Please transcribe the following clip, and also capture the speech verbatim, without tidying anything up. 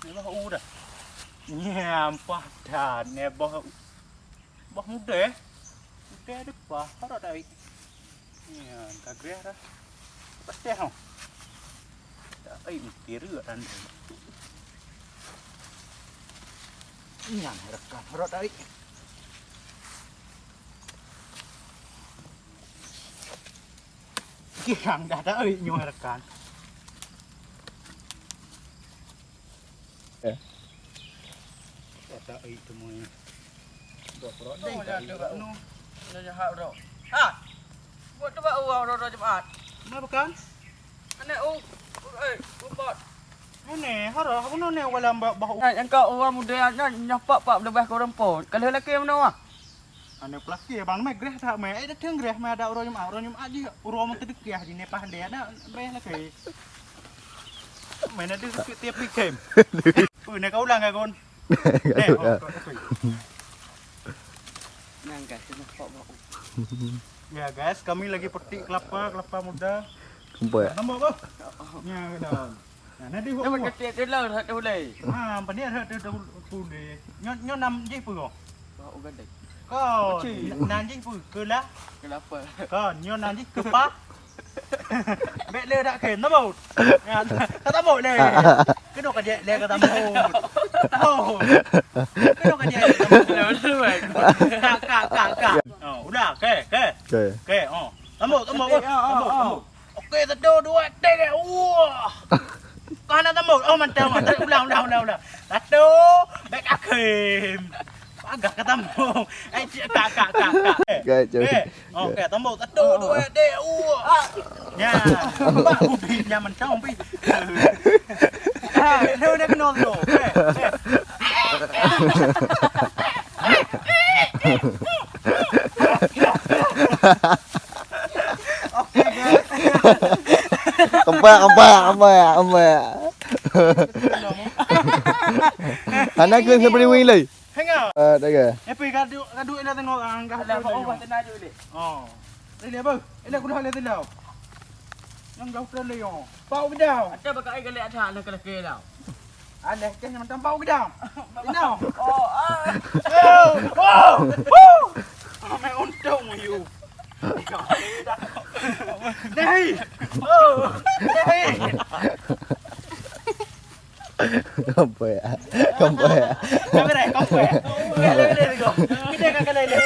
Nyoe boh u dah. Nyan paih that, nyoe boh, boh mudeh. Mudeh depan, harok dari. Nyan, ka greh dah. Pasti, ho. Ai, mesti reuek dah. Nyan, rekan, harok dari. Kirang dah dah, ai, nyoe rekan. Eh. Dah dah, ai, teumui. Dok rot deh, dah, dah, dah, nu. Dah jahat, bro. Ha! Buat tu bak uroe, uroe Jumaat. Kenapa kan? Aneuk u, eh, u bot. Ini, harok, aku nune walam bah, bah. Nah, nyang kau orang muda nyan, nyoh pak-pak leubeh kurang pon. Kalau laki mana wah? Aneuk peulaki abang meh greh that meh. Eh, datang greh meh ada uroe Jumaat. Uroe Jumaat jih uroe meuteudeukiah jih nepah deh ada bayah laki. Meh ada sikit tiap weekend. Oh, nak kau ulang kan, Gon? Deh, oh, oh, oh. Nang guys, tengok pok bau. Ya guys, kami lagi petik kelapa, kelapa muda. Nampak? Nampak, Bang? Ya, daun. Nah, nanti Nama huk. Kecil tu lah, satu ulai. Ha, pandai ada tu tu tu deh. Nyo nyo nam jih pun kau. Bau gadai. Kau Kecil. Nan jih pun ke lah. Kelapa. Kau nyo nan jih ke pa. Bek le dak ke, nampak? Ya, kata mau le. Kena ka dia le kata mau. Tahu. Kena ka dia le kata mau. Kak, kak, kak, kak. Oh, udah, ke, ke. Oke. Ke, oh. Tambah, tambah, tambah, tambah. Oke, satu, dua, tiga. Wah. Kau nak tambah? Oh, mantap, mantap. Ulang, ulang, ulang, ulang. Satu, baik akhir. Agak ketambah. Eh, cik, kak, kak, kak, kak. Kak, cik. Eh, oke, tambah. Satu, dua, tiga. Wah. Ya, nampak ubi nyaman kau, ubi. Ha, dia udah kenal tu. Eh, eh. Oke, guys. Kempak, kempak, kempak, kempak. Hana kena seperti wing lai. Hanga. Ah, tak ke? Eh, pi, kadu, kadu ila tengok, ah, anggah. Alah, tu Pak Umar tengah je, Dik. Oh. Ila apa? Ila kuda ila tengah. Yang jauh terlalu, oh. Pak Umar dah. Ada bakal ai galak ada, nak kena kira dah. Aneh, kayaknya macam bau gedang. Inau. Oh, ah. Oh, oh, oh. Ramai untung, you. Nahi. Oh, nahi. Kompoi, ah. Kompoi, ah. Kamera, kompoi. Kita akan lain.